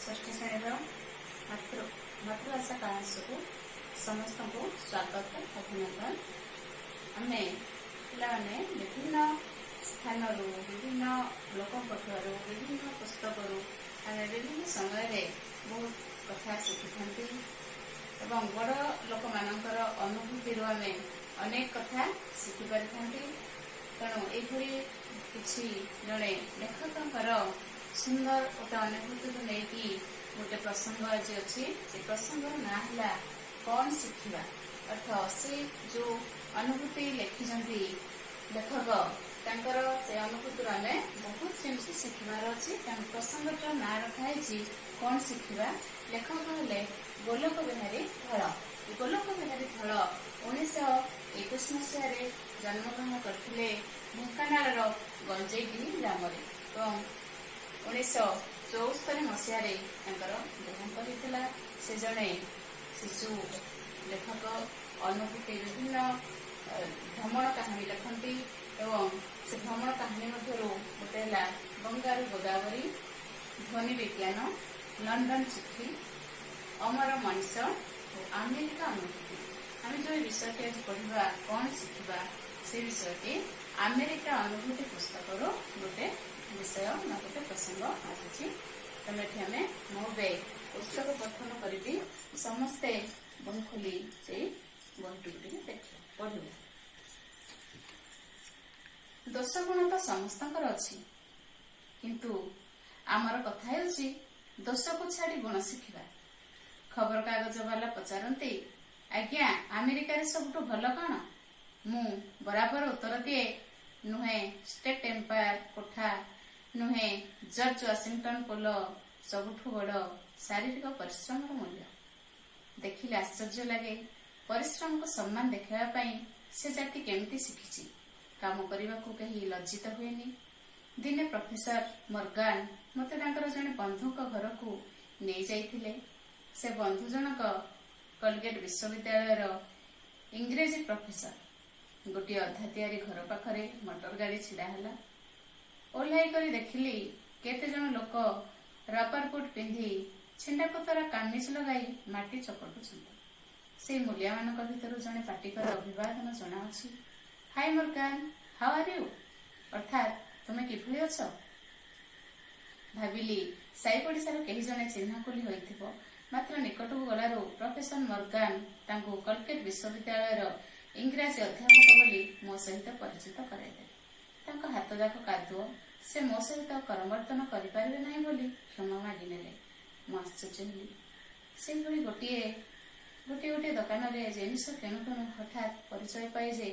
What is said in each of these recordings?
ଷଷ୍ଠ ଶ୍ରେଣୀର ମାତୃଭାଷା କ୍ଲାସକୁ ସମସ୍ତଙ୍କୁ ସ୍ୱାଗତ, ଅଭିନନ୍ଦନ। ଆମେ ପିଲାମାନେ ବିଭିନ୍ନ ସ୍ଥାନରୁ, ବିଭିନ୍ନ ଲୋକଙ୍କ ଠାରୁ, ବିଭିନ୍ନ ପୁସ୍ତକରୁ ଆମେ ବିଭିନ୍ନ ସମୟରେ ବହୁତ କଥା ଶିଖିଥାନ୍ତି ଏବଂ ବଡ଼ ଲୋକମାନଙ୍କର ଅନୁଭୂତିରୁ ଆମେ ଅନେକ କଥା ଶିଖିପାରିଥାନ୍ତି। ତେଣୁ ଏଇଭଳି କିଛି ଜଣେ ଲେଖକଙ୍କର ସୁନ୍ଦର ଗୋଟେ ଅନୁଭୂତିକୁ ନେଇକି ଗୋଟେ ପ୍ରସଙ୍ଗ ଆଜି ଅଛି। ସେ ପ୍ରସଙ୍ଗର ନାଁ ହେଲା "କ'ଣ ଶିଖିବା?" ଅର୍ଥ ସେ ଯୋଉ ଅନୁଭୂତି ଲେଖିଛନ୍ତି ଲେଖକ, ତାଙ୍କର ସେ ଅନୁଭୂତିରୁ ଆମେ ବହୁତ ଜିନିଷ ଶିଖିବାର ଅଛି। ତେଣୁ ପ୍ରସଙ୍ଗଟାର ନାଁ ରଖାହେଇଛି "କ'ଣ ଶିଖିବା?" ଲେଖକ ହେଲେ ଗୋଲକ ବିହାରୀ ଧଳ। ଗୋଲକ ବିହାରୀ ଧଳ 1921 ମସିହାରେ ଜନ୍ମଗ୍ରହଣ କରିଥିଲେ ଢେଙ୍କାନାଳର ଗଞ୍ଜେଇଡିହି ଗ୍ରାମରେ ଏବଂ 1974 ମସିହାରେ ତାଙ୍କର ଦେହାନ୍ତ ହୋଇଥିଲା। ସେ ଜଣେ ଶିଶୁ ଲେଖକ। ଅନୁଭୂତି, ବିଭିନ୍ନ ଭ୍ରମଣ କାହାଣୀ ଲେଖନ୍ତି ଏବଂ ସେ ଭ୍ରମଣ କାହାଣୀ ମଧ୍ୟରୁ ଗୋଟେ ହେଲା ଗଙ୍ଗାରୁ ଗୋଦାବରୀ, ଧ୍ୱନି ବିଜ୍ଞାନ, ଲଣ୍ଡନ ଚିଠି, ଅମର ମଣିଷ ଓ ଆମେରିକା ଅନୁଭୂତି। ଆମେ ଯେଉଁ ବିଷୟଟି ଆଜି ପଢିବା, "କ'ଣ ଶିଖିବା?" ସେ ବିଷୟଟି ଆମେରିକା ଅନୁଭୂତି ପୁସ୍ତକରୁ ଗୋଟେ ବିଷୟ ବା ଗୋଟେ ପ୍ରସଙ୍ଗ ଆସିଛି। ତେଣୁ ଏଠି ମୁଁ ଏବେ ପୁସ୍ତକ ପଠନ କରିବି। ସମସ୍ତେ ବହି ଖୋଲି ସେଇ ବହିଟିକୁ ଟିକେ ଦେଖିବ, ପଢିବ। ଦୋଷ ଗୁଣ ତ ସମସ୍ତଙ୍କର ଅଛି, କିନ୍ତୁ ଆମର କଥା ହେଉଛି ଦୋଷକୁ ଛାଡି ଗୁଣ ଶିଖିବା। ଖବରକାଗଜ ବାଲା ପଚାରନ୍ତି, "ଆଜ୍ଞା, ଆମେରିକାରେ ସବୁଠୁ ଭଲ କଣ?" ମୁଁ ବରାବର ଉତ୍ତର ଦିଏ, ନୁହେଁ ଷ୍ଟେଟ୍ ଏମ୍ପାୟାର କୋଠା, ନୁହେଁ ଜର୍ଜ ୱାଶିଂଟନ ପୋଲ, ସବୁଠୁ ବଡ ଶାରୀରିକ ପରିଶ୍ରମର ମୂଲ୍ୟ। ଦେଖିଲେ ଆଶ୍ଚର୍ଯ୍ୟ ଲାଗେ, ପରିଶ୍ରମକୁ ସମ୍ମାନ ଦେଖାଇବା ପାଇଁ ସେ ଜାତି କେମିତି ଶିଖିଛି। କାମ କରିବାକୁ କେହି ଲଜ୍ଜିତ ହୁଏନି। ଦିନେ ପ୍ରଫେସର ମର୍ଗାନ ମୋତେ ତାଙ୍କର ଜଣେ ବନ୍ଧୁଙ୍କ ଘରକୁ ନେଇଯାଇଥିଲେ। ସେ ବନ୍ଧୁ ଜଣକ କଲଗେଟ ବିଶ୍ୱବିଦ୍ୟାଳୟର ଇଂରେଜୀ ପ୍ରଫେସର। ଗୋଟିଏ ଅଧା ତିଆରି ଘର ପାଖରେ ମଟର ଗାଡି ଛିଡା ହେଲା। ଓହ୍ଲାଇ କରି ଦେଖିଲି, କେତେ ଜଣ ଲୋକ ରବର ବୁଟ ପିନ୍ଧି, ଛିଣ୍ଡା କୋତରା କାମିଜ ଲଗାଇ ମାଟି ଚକଟୁଛନ୍ତି। ସେଇ ମୂଲିଆମାନଙ୍କ ଭିତରୁ ଜଣେ ପାଟିକରି ଅଭିବାଦନ ଜଣାଉଛି, "Hi Morgan, how are you?" ଅର୍ଥାତ୍ ତୁମେ କିଭଳି ଅଛ? ଭାବିଲି, ସାଇ ପଡ଼ିଶାର କେହି ଜଣେ ଚିହ୍ନା କୁଲି ହୋଇଥିବ। ମାତ୍ର ନିକଟକୁ ଗଲାରୁ ପ୍ରଫେସର ମର୍ଗାନ ତାଙ୍କୁ କଲକେଟ ବିଶ୍ୱବିଦ୍ୟାଳୟର ଇଂରାଜୀ ଅଧ୍ୟାପକ ବୋଲି ମୋ ସହିତ ପରିଚିତ କରାଇଦେଲେ। ତାଙ୍କ ହାତଯାକ କାଦୁଅ, ସେ ମୋ ସହିତ କରମର୍ଦ୍ଦନ କରିପାରିବେ ନାହିଁ ବୋଲି କ୍ଷମା ମାଗିନେଲେ। ମୁଁ ଆଶ୍ଚର୍ଯ୍ୟ ହେଲି। ସେଇଭଳି ଗୋଟିଏ ଗୋଟିଏ ଦୋକାନରେ ଜିନିଷ କିଣୁ କିଣୁ ହଠାତ୍ ପରିଚୟ ପାଏ ଯେ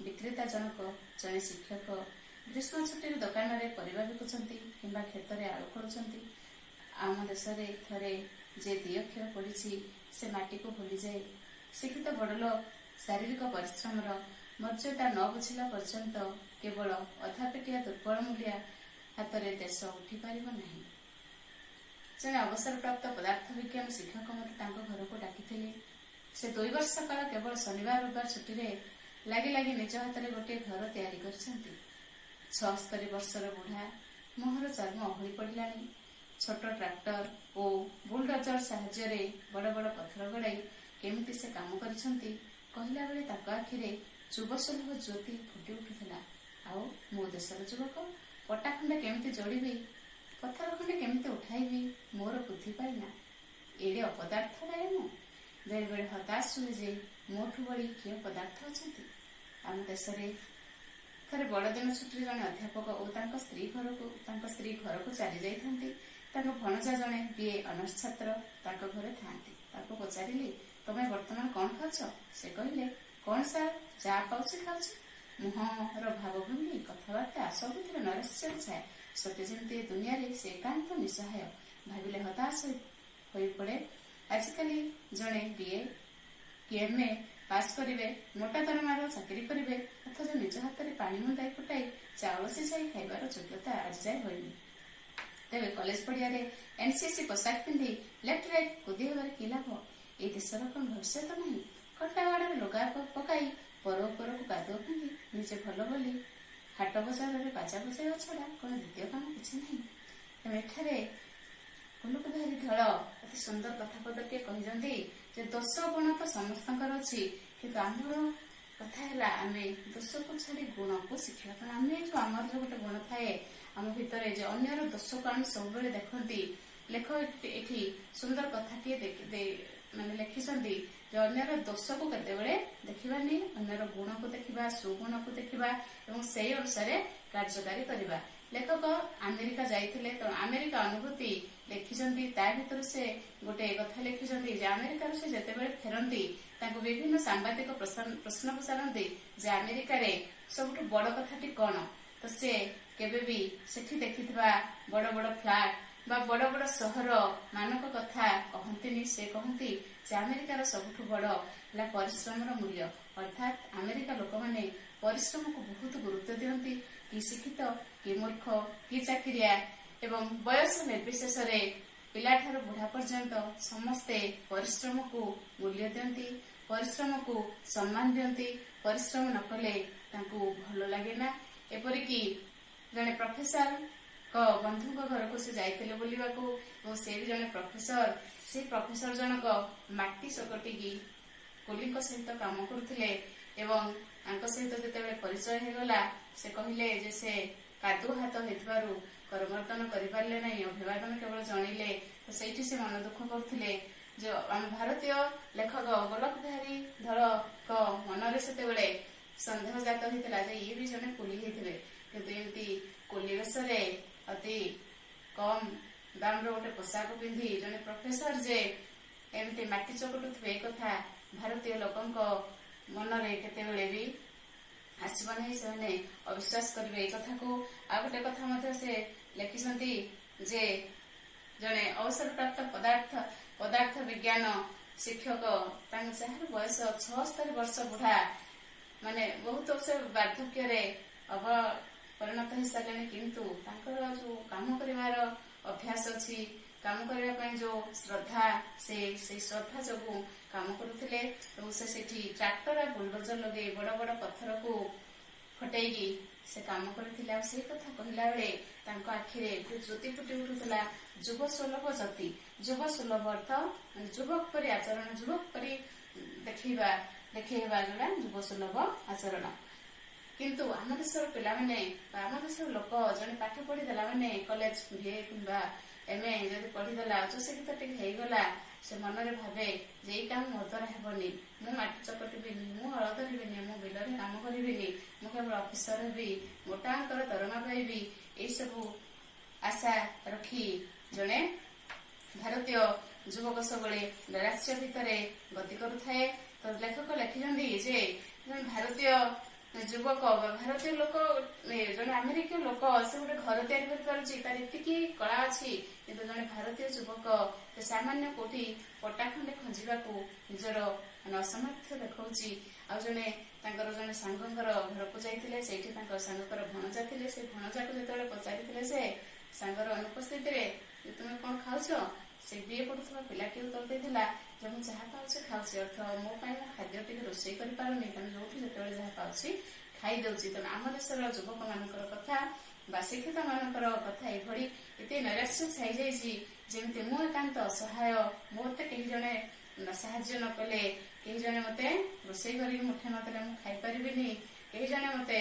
ବିକ୍ରେତା ଜଣକ ଜଣେ ଶିକ୍ଷକ, ଗ୍ରୀଷ୍ମ ଛୁଟିରେ ଦୋକାନରେ ପରିବା ବିକୁଛନ୍ତି କିମ୍ବା କ୍ଷେତରେ ଆଳୁ ଖୋଳୁଛନ୍ତି। ଆମ ଦେଶରେ ଥରେ ଯେ ଦି ଅକ୍ଷର ପଢିଛି, ସେ ମାଟିକୁ ଭୁଲିଯାଏ। ଶିକ୍ଷିତ ବଡ଼ଲୋକ ଶାରୀରିକ ପରିଶ୍ରମର ମର୍ଯ୍ୟାଦା ନ ବୁଝିଲା ପର୍ଯ୍ୟନ୍ତ କେବଳ ଅଧାପେଟିଆ ଦୁର୍ବଳ ମୂଲିଆ ହାତରେ ଦେଶ ଉଠିପାରିବ ନାହିଁ। ଜଣେ ଅବସରପ୍ରାପ୍ତ ପଦାର୍ଥ ବିଜ୍ଞାନ ଶିକ୍ଷକ ମୋତେ ତାଙ୍କ ଘରକୁ ଡାକିଥିଲେ। ସେ 2 ବର୍ଷ କାଳ କେବଳ ଶନିବାର ରବିବାର ଛୁଟିରେ ଲାଗି ଲାଗି ନିଜ ହାତରେ ଗୋଟିଏ ଘର ତିଆରି କରିଛନ୍ତି। 76 ବର୍ଷର ବୁଢା, ମୁହଁର ଚର୍ମ ଓହଳି ପଡ଼ିଲାଣି। ଛୋଟ ଟ୍ରାକ୍ଟର ଓ ବୁଲଡୋଜର ସାହାଯ୍ୟରେ ବଡ଼ ବଡ଼ ପଥର ଗଡ଼ାଇ କେମିତି ସେ କାମ କରିଛନ୍ତି, କହିଲା ବେଳେ ତାଙ୍କ ଆଖିରେ ଯୁବସୁଲଭ ଜ୍ୟୋତି ଫୁଟି ଉଠୁଥିଲା। ଆଉ ମୋ ଦେଶର ଯୁବକ, ପଟା ଖଣ୍ଡେ କେମିତି ଯୋଡ଼ିବି, ପଥର ଖଣ୍ଡେ କେମିତି ଉଠାଇବି, ମୋର ବୁଦ୍ଧି ପାଇନା। ଏଡ଼େ ଅପଦାର୍ଥ ଗାଏ ମୁଁ। ବେଳେ ବେଳେ ହତାଶ ହୁଏ ଯେ ମୋଠୁ ବଳି କିଏ ପଦାର୍ଥ ଅଛନ୍ତି ଆମ ଦେଶରେ? ଥରେ ବଡ଼ଦିନ ଛୁଟିରେ ଜଣେ ଅଧ୍ୟାପକ ଓ ତାଙ୍କ ସ୍ତ୍ରୀ ଘରକୁ ଚାଲି ଯାଇଥାନ୍ତି। ତାଙ୍କ ଭଣଜା, ଜଣେ ବିଏ ଅନର୍ସ ଛାତ୍ର, ତାଙ୍କ ଘରେ ଥାନ୍ତି। ତାକୁ ପଚାରିଲି, "ତମେ ବର୍ତ୍ତମାନ କଣ ଖାଉଛ?" ସେ କହିଲେ, "କଣ ସାର୍, ଯାହା ପାଉଛି ଖାଉଛି।" ମୁହଁର ଭାବଭଙ୍ଗୀ, କଥାବାର୍ତ୍ତା ସବୁଥିରେ ନୈରାଶ୍ୟର ଛାୟା। ସତେ ଯେମିତି ଏ ଦୁନିଆରେ ସେ ଏକାନ୍ତ ନିଃସହାୟ। ଭାବିଲେ ହତାଶ ହୋଇପଡ଼େ। ଆଜିକାଲି ଜଣେ ବିଏ କି ଏମ୍ଏ ପାସ୍ କରିବେ, ମୋଟା ଦରମାର ଚାକିରି କରିବେ, ଅଥଚ ନିଜ ହାତରେ ପାଣି ମୁନ୍ଦାଏ ଫୁଟାଇ ଚାଉଳ ସିଝାଇ ଖାଇବାର ଯୋଗ୍ୟତା ଆଜି ଯାଏ ହୋଇନି। ତେବେ କଲେଜ ପଡ଼ିଆରେ ଏନସିସି ପୋଷାକ ପିନ୍ଧି ଲେଫ୍ଟ ରାଇଟ୍ କୁଦି ହେବାରେ କି ଲାଭ? ଏ ଦେଶର କଣ ଭବିଷ୍ୟତ ନାହିଁ? କଣ୍ଟା ବାଡ଼ରେ ଲୁଗା ପକାଇ ପର ଉପରକୁ କାଦୁଅ ଫିଙ୍ଗି ନିଜେ ଭଲ ବୋଲି ହାଟ ବଜାରରେ ବାଜା ବଜାଇବା ଛଡ଼ା କଣ ଦ୍ୱିତୀୟ କାମ କିଛି ନାହିଁ? ତେଣୁ ଏଠାରେ ଗୋଲକ ବିହାରୀ ଧଳ ଅତି ସୁନ୍ଦର କଥା ପଦଟିଏ କହିଛନ୍ତି ଯେ ଦୋଷ ଗୁଣ ତ ସମସ୍ତଙ୍କର ଅଛି, କିନ୍ତୁ ଆମର କଥା ହେଲା ଆମେ ଦୋଷକୁ ଛାଡି ଗୁଣକୁ ଶିଖିବା। କାରଣ ଆମେ ଯୋଉ ଆମର ଯୋଉ ଗୋଟେ ଗୁଣ ଥାଏ ଆମ ଭିତରେ ଯେ ଅନ୍ୟର ଦୋଷକୁ ଆମେ ସବୁବେଳେ ଦେଖନ୍ତି। ଲେଖକ ଏଠି ସୁନ୍ଦର କଥାଟିଏ ମାନେ ଲେଖିଛନ୍ତି ଯେ ଅନ୍ୟର ଦୋଷକୁ କେତେବେଳେ ଦେଖିବାନି, ଅନ୍ୟର ଗୁଣକୁ ଦେଖିବା, ସୁଗୁଣକୁ ଦେଖିବା ଏବଂ ସେଇ ଅନୁସାରେ କାର୍ଯ୍ୟକାରୀ କରିବା। ଲେଖକ ଆମେରିକା ଯାଇଥିଲେ, ତ ଆମେରିକା ଅନୁଭୂତି ଲେଖିଛନ୍ତି। ତା ଭିତରୁ ସେ ଗୋଟେ କଥା ଲେଖିଛନ୍ତି ଯେ ଆମେରିକାରୁ ସେ ଯେତେବେଳେ ଫେରନ୍ତି, ତାଙ୍କୁ ବିଭିନ୍ନ ସାମ୍ବାଦିକ ପ୍ରଶ୍ନ ପଚାରନ୍ତି ଯେ ଆମେରିକାରେ ସବୁଠୁ ବଡ କଥାଟି କଣ? ତ ସେ କେବେ ବି ସେଠି ଦେଖିଥିବା ବଡ ବଡ ଫ୍ଲାଟ ବା ବଡ ବଡ ସହର ମାନଙ୍କ କଥା କହନ୍ତିନି। ସେ କହନ୍ତି ଯେ ଆମେରିକାର ସବୁଠୁ ବଡ ହେଲା ପରିଶ୍ରମର ମୂଲ୍ୟ। ଅର୍ଥାତ୍ ଆମେରିକା ଲୋକମାନେ ପରିଶ୍ରମକୁ ବହୁତ ଗୁରୁତ୍ୱ ଦିଅନ୍ତି। କି ଶିକ୍ଷିତ, କି ମୂର୍ଖ, କି ଚାକିରିଆ ଏବଂ ବୟସ ନିର୍ବିଶେଷରେ ପିଲାଠାରୁ ବୁଢା ପର୍ଯ୍ୟନ୍ତ ସମସ୍ତେ ପରିଶ୍ରମକୁ ମୂଲ୍ୟ ଦିଅନ୍ତି, ପରିଶ୍ରମକୁ ସମ୍ମାନ ଦିଅନ୍ତି। ପରିଶ୍ରମ ନ କଲେ ତାଙ୍କୁ ଭଲ ଲାଗେ ନା। ଏପରିକି ଜଣେ ପ୍ରଫେସରଙ୍କ ବନ୍ଧୁଙ୍କ ଘରକୁ ସେ ଯାଇଥିଲେ ବୁଲିବାକୁ ଏବଂ ସେ ବି ଜଣେ ପ୍ରଫେସର। ସେଇ ପ୍ରଫେସର ଜଣକ ମାଟି ଚକଟିକି କୁଲିଙ୍କ ସହିତ କାମ କରୁଥିଲେ ଏବଂ ତାଙ୍କ ସହିତ ଯେତେବେଳେ ପରିଚୟ ହେଇଗଲା, ସେ କହିଲେ ଯେ ସେ କାଦୁଅ ହାତ ହେଇଥିବାରୁ କରମର୍ଦ୍ଦନ କରିପାରିଲେ ନାହିଁ, ଅଭିବାଦନ କେବଳ ଜଣେଇଲେ। ତ ସେଇଠି ସେ ମନ ଦୁଃଖ କରୁଥିଲେ ଯେ ଆମ ଭାରତୀୟ ଲେଖକ ଗୋଲକ ବିହାରୀ ଧଳଙ୍କ ମନରେ ସେତେବେଳେ ସନ୍ଦେହ ଜାତ ହେଇଥିଲା ଯେ ଇଏ ବି ଜଣେ କୁଲି ହେଇଥିବେ। କିନ୍ତୁ ଏମିତି କୁଲି ବେଶରେ ଅତି କମ ଦାମର ଗୋଟେ ପୋଷାକ ପିନ୍ଧି ଜଣେ ପ୍ରଫେସର ଯେ ଏମିତି ମାଟି ଚକଟୁଥିବେ, ଏ କଥା ଭାରତୀୟ ଲୋକଙ୍କ ମନରେ କେତେବେଳେ ବି ଆସିବ ନାହିଁ। ସେମାନେ ଅବିଶ୍ୱାସ କରିବେ ଏଇ କଥାକୁ। ଆଉ ଗୋଟେ କଥା ମଧ୍ୟ ସେ ଲେଖିଛନ୍ତି ଯେ ଜଣେ ଅବସରପ୍ରାପ୍ତ ପଦାର୍ଥ ବିଜ୍ଞାନ ଶିକ୍ଷକ, ତାଙ୍କ ଯାହାର ବୟସ 76 ବର୍ଷ, ବୁଢା, ମାନେ ବହୁତ ସେ ବାର୍ଦ୍ଧକ୍ୟରେ ଅବ ପରିଣତ ହେଇସାରିଲେଣି, କିନ୍ତୁ ତାଙ୍କର ଯୋଉ କାମ କରିବାର ଅଭ୍ୟାସ ଅଛି, କାମ କରିବା ପାଇଁ ଯୋଉ ଶ୍ରଦ୍ଧା, ସେ ସେଇ ଶ୍ରଦ୍ଧା ଯୋଗୁଁ କାମ କରୁଥିଲେ ଏବଂ ସେ ସେଠି ଟ୍ରାକ୍ଟର ଆଉ ବୁଲଡୋଜର ଲଗେଇ ବଡ ବଡ ପଥରକୁ ଫଟେଇକି ସେ କାମ କରିଥିଲେ। ଆଉ ସେଇ କଥା କହିଲା ବେଳେ ତାଙ୍କ ଆଖିରେ ଯୋଉ ଜ୍ୟୋତି ଫୁଟି ଉଠୁଥିଲା, ଯୁବ ସୁଲଭ ଜ୍ୟୋତି। ଯୁବ ସୁଲଭ ଅର୍ଥ ମାନେ ଯୁବକ ପରି ଆଚରଣ, ଯୁବକ ପରି ଦେଖେଇବା ଯୋଉଟା ଯୁବ ସୁଲଭ ଆଚରଣ। କିନ୍ତୁ ଆମ ଦେଶର ପିଲାମାନେ ବା ଆମ ଦେଶର ଲୋକ ଜଣେ ପାଠ ପଢିଦେଲା ମାନେ, କଲେଜ ବିଏ କିମ୍ବା ଏମଏ ଯଦି ପଢିଦେଲା, ଉଚ୍ଚଶିକ୍ଷିତ ଟିକେ ହେଇଗଲା, ସେ ମନରେ ଭାବେ ଯେ ଏଇ କାମ ମୋ ଦ୍ୱାରା ହେବନି, ମୁଁ ମାଟି ଚକଟିବିନି, ମୁଁ ହଳ ଧରିବିନି, ମୁଁ ବିଲରେ କାମ କରିବିନି, ମୁଁ କେବଳ ଅଫିସର ହେବି, ମୋଟା ଅଙ୍କର ଦରମା ପାଇବି। ଏଇସବୁ ଆଶା ରଖି ଜଣେ ଭାରତୀୟ ଯୁବକ ସବୁବେଳେ ନୈରାଶ୍ୟ ଭିତରେ ଗତି କରୁଥାଏ। ତ ଲେଖକ ଲେଖିଛନ୍ତି ଯେ ଜଣେ ଭାରତୀୟ ଯୁବକ ବା ଭାରତୀୟ ଲୋକ, ଜଣେ ଆମେରିକୀୟ ଲୋକ, ସେ ଗୋଟେ ଘର ତିଆରି କରିପାରୁଛି, ତାର ଏତିକି କଳା ଅଛି, କିନ୍ତୁ ଜଣେ ଭାରତୀୟ ଯୁବକ ସେ ସାମାନ୍ୟ କୋଉଠି ପଟା ଖଣ୍ଡେ ଖଞ୍ଜିବାକୁ ନିଜର ମାନେ ଅସାମର୍ଥ୍ୟ ଦେଖାଉଛି। ଆଉ ଜଣେ ତାଙ୍କର ଜଣେ ସାଙ୍ଗଙ୍କର ଘରକୁ ଯାଇଥିଲେ। ସେଇଠି ତାଙ୍କ ସାଙ୍ଗଙ୍କର ଭଣଜା ଥିଲେ। ସେ ଭଣଜାକୁ ଯେତେବେଳେ ପଚାରିଥିଲେ ସେ ସାଙ୍ଗର ଅନୁପସ୍ଥିତିରେ ଯେ ତୁମେ କଣ ଖାଉଛ, ସେ ବିଏ ପଢୁଥିବା ପିଲାଟି ଉତ୍ତର ଦେଇଥିଲା ଯେ ମୁଁ ଯାହା ପାଉଛି ଖାଉଛି। ଅର୍ଥ ମୋ ପାଇଁ ମୁଁ ଖାଦ୍ୟ ଟିକେ ରୋଷେଇ କରିପାରୁନି, ତେଣୁ ଯୋଉଠି ଯେତେବେଳେ ଯାହା ପାଉଛି ଖାଇଦଉଛି। ତେଣୁ ଆମ ଦେଶର ଯୁବକ ମାନଙ୍କର କଥା ବା ଶିକ୍ଷିତ ମାନଙ୍କର କଥା ଏଭଳି ଏତେ ନୈରାଶ୍ୟ ଛାଇଯାଇଛି, ଯେମିତି ମୁଁ ଏକାନ୍ତ ଅସହାୟ, ମୋତେ କେହି ଜଣେ ସାହାଯ୍ୟ ନ କଲେ, କେହି ଜଣେ ମତେ ରୋଷେଇ କରିକି ମୁଠେ ନଦେଲେ ମୁଁ ଖାଇପାରିବିନି, କେହି ଜଣେ ମତେ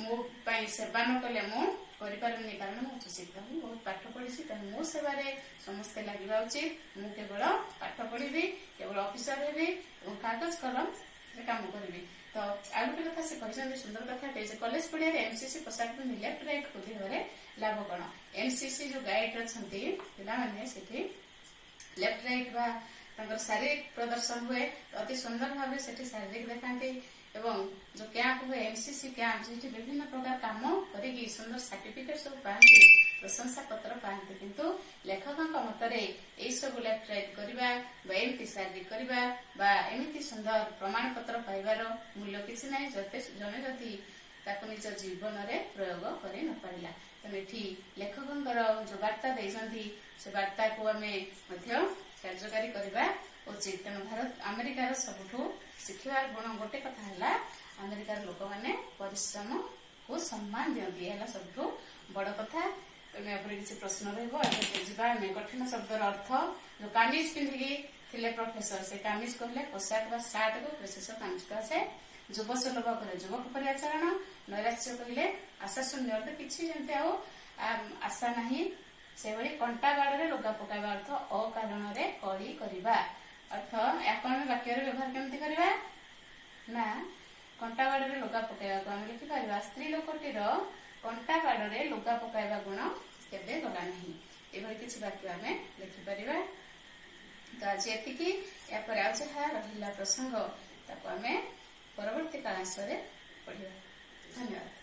ମୋ ପାଇଁ ସେବା ନ କଲେ ମୁଁ କରିପାରିବିନି। କାରଣ ମୁଁ ଉଚ୍ଚଶିକ୍ଷିତ, ମୁଁ ବହୁତ ପାଠ ପଢିଛି, ତେଣୁ ମୋ ସେବାରେ ସମସ୍ତେ ଲାଗିବା ଉଚିତ। ମୁଁ କେବଳ ପାଠ ପଢିବି, କେବଳ ଅଫିସର ହେବି ଏବଂ କାଗଜ କଲମରେ କାମ କରିବି। ତ ଆଉ ଗୋଟେ କଥା ସେ କହିଛନ୍ତି, ସୁନ୍ଦର କଥାଟେ, ଯେ କଲେଜ ପଡିଆରେ ଏନସିସି ପୋଷାକ ପିନ୍ଧି ଲେଫ୍ଟ ରାଇଟ୍ କୁଦିବାରେ ଲାଭ କଣ? ଏନସିସି ଯୋଉ ଗାଇଡ୍ ଅଛନ୍ତି ପିଲାମାନେ, ସେଠି ଲେଫ୍ଟ ରାଇଟ୍ ବା ତାଙ୍କର ଶାରୀରିକ ପ୍ରଦର୍ଶନ ହୁଏ। ଅତି ସୁନ୍ଦର ଭାବରେ ସେଠି ଶାରୀରିକ ଦେଖାନ୍ତି ଏବଂ ଯୋଉ କ୍ୟାମ୍ପ ହୁଏ, ଏନସିସି କ୍ୟାମ୍ପ, ସେଠି ବିଭିନ୍ନ ପ୍ରକାର କାମ କରିକି ସୁନ୍ଦର ସାର୍ଟିଫିକେଟ ସବୁ ପାଆନ୍ତି, ପ୍ରଶଂସା ପତ୍ର ପାଆନ୍ତି। କିନ୍ତୁ ଲେଖକଙ୍କ ମତରେ ଏଇ ସବୁ ଲେଫ୍ଟ ରାଇଟ୍ କରିବା ବା ଏମିତି ଶାରୀରିକ କରିବା ବା ଏମିତି ସୁନ୍ଦର ପ୍ରମାଣ ପତ୍ର ପାଇବାର ମୂଲ୍ୟ କିଛି ନାହିଁ, ଯଦି ଜଣେ ଯଦି ତାକୁ ନିଜ ଜୀବନରେ ପ୍ରୟୋଗ କରି ନ ପାରିଲା। ତେଣୁ ଏଠି ଲେଖକଙ୍କର ଯୋଉ ବାର୍ତ୍ତା ଦେଇଛନ୍ତି, ସେ ବାର୍ତ୍ତାକୁ ଆମେ ମଧ୍ୟ କାର୍ଯ୍ୟକାରୀ କରିବା ଉଚିତ। ତେଣୁ ଭାରତ ଆମେରିକାର ସବୁଠୁ ଶିଖିବାର ଗୁଣ ଗୋଟେ କଥା ହେଲା, ଆମେରିକାର ଲୋକମାନେ ପରିଶ୍ରମକୁ ସମ୍ମାନ ଦିଅନ୍ତି। ଏହା ହେଲା ସବୁଠୁ ବଡ କଥା। ତେଣୁ ଏହାପରେ କିଛି ପ୍ରଶ୍ନ ରହିବ। ଏବେ ଯିବା ଆମେ କଠିନ ଶବ୍ଦର ଅର୍ଥ। ଯୋଉ କାମିଜ ପିନ୍ଧିକି ଥିଲେ ପ୍ରଫେସର, ସେ କାମିଜ କହିଲେ ପୋଷାକ ବା ସାର୍ଟକୁ ବିଶେଷ କାମିଜ କୁହାଯାଏ। ଯୁବ ସୁଲଭ କହିଲେ ଯୁବକ ପରି ଆଚରଣ। ନୈରାଶ୍ୟ କହିଲେ ଆଶା ଶୂନ୍ୟ, ଅର୍ଥ କିଛି ଯେମିତି ଆଉ ଆଶା ନାହିଁ ସେଭଳି। କଣ୍ଟା ବାଡ଼ରେ ଲୁଗା ପକାଇବା ଅର୍ଥ ଅକାରଣରେ କଳି କରିବା। ଅର୍ଥ ଏହାକୁ ଆମେ ବାକ୍ୟରେ ବ୍ୟବହାର କେମିତି କରିବା ନା, କଣ୍ଟା ବାଡ଼ରେ ଲୁଗା ପକାଇବାକୁ ଆମେ ଲେଖିପାରିବା, ସ୍ତ୍ରୀ ଲୋକଟିର କଣ୍ଟା ବାଡ଼ରେ ଲୁଗା ପକାଇବା ଗୁଣ କେବେ ଗଲା ନାହିଁ। ଏଭଳି କିଛି ବାକ୍ୟ ଆମେ ଲେଖିପାରିବା। ତ ଆଜି ଏତିକି। ଏହାପରେ ଆଉ ଯାହା ରହିଲା ପ୍ରସଙ୍ଗ, ତାକୁ ଆମେ ପରବର୍ତ୍ତୀ କ୍ଲାସରେ ପଢିବା। ଧନ୍ୟବାଦ।